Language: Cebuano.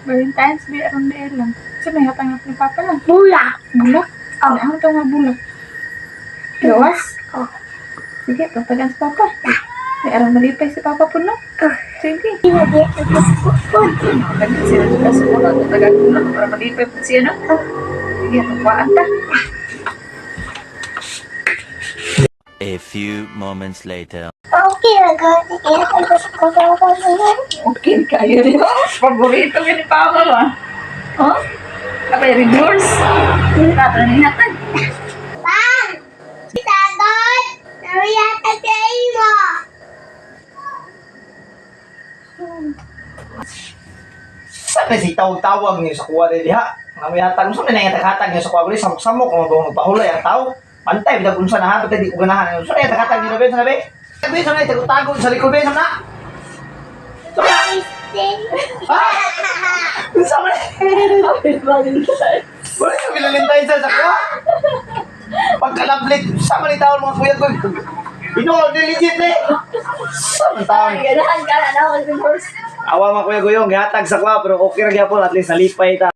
Valentine's Day aron di lang. Sa may hatang ni Papa lang. Bulak. Bulak. Oh. Ano ang nga bulak? Gawas? Oh. Sige, tatagan si Papa. May aron malipay si Papa po, no? Sige. Tagan siya na sa una, tatagan ko lang para malipay po siya, no? Sige, tukwaan ta. A few moments later. Okay, nagawin. Okay, kayo rin. Paborito ka ni Papa ba? Oh? Kapay reverse. Tatanin natin. Pang! Sagot! Nariyata sa imo! Sa si tawag-tawag niyo sa kuwa dili ha? Nga hatag mo sa may nangyatag-hatag niyo sa kuwa dili samok-samok kung mabang magpahulay ang tao. Pantay bitag unsa na ha, bitag di ko ganahan. Unsa na hatag niyo na be sa be? Be sa na tago-tago sa likod be sa na. Sa na. Ha? Unsa man? Wala yung bilalintay sa kuwa. Pagkalablit, sa man tao mga kuya ko. Ino, legit eh. Sa man taon. Ganahan ka na ako reverse. Awa mga kuya guyong, gihatag sa kuwa pero okay ra gyapon, at least nalipay ta.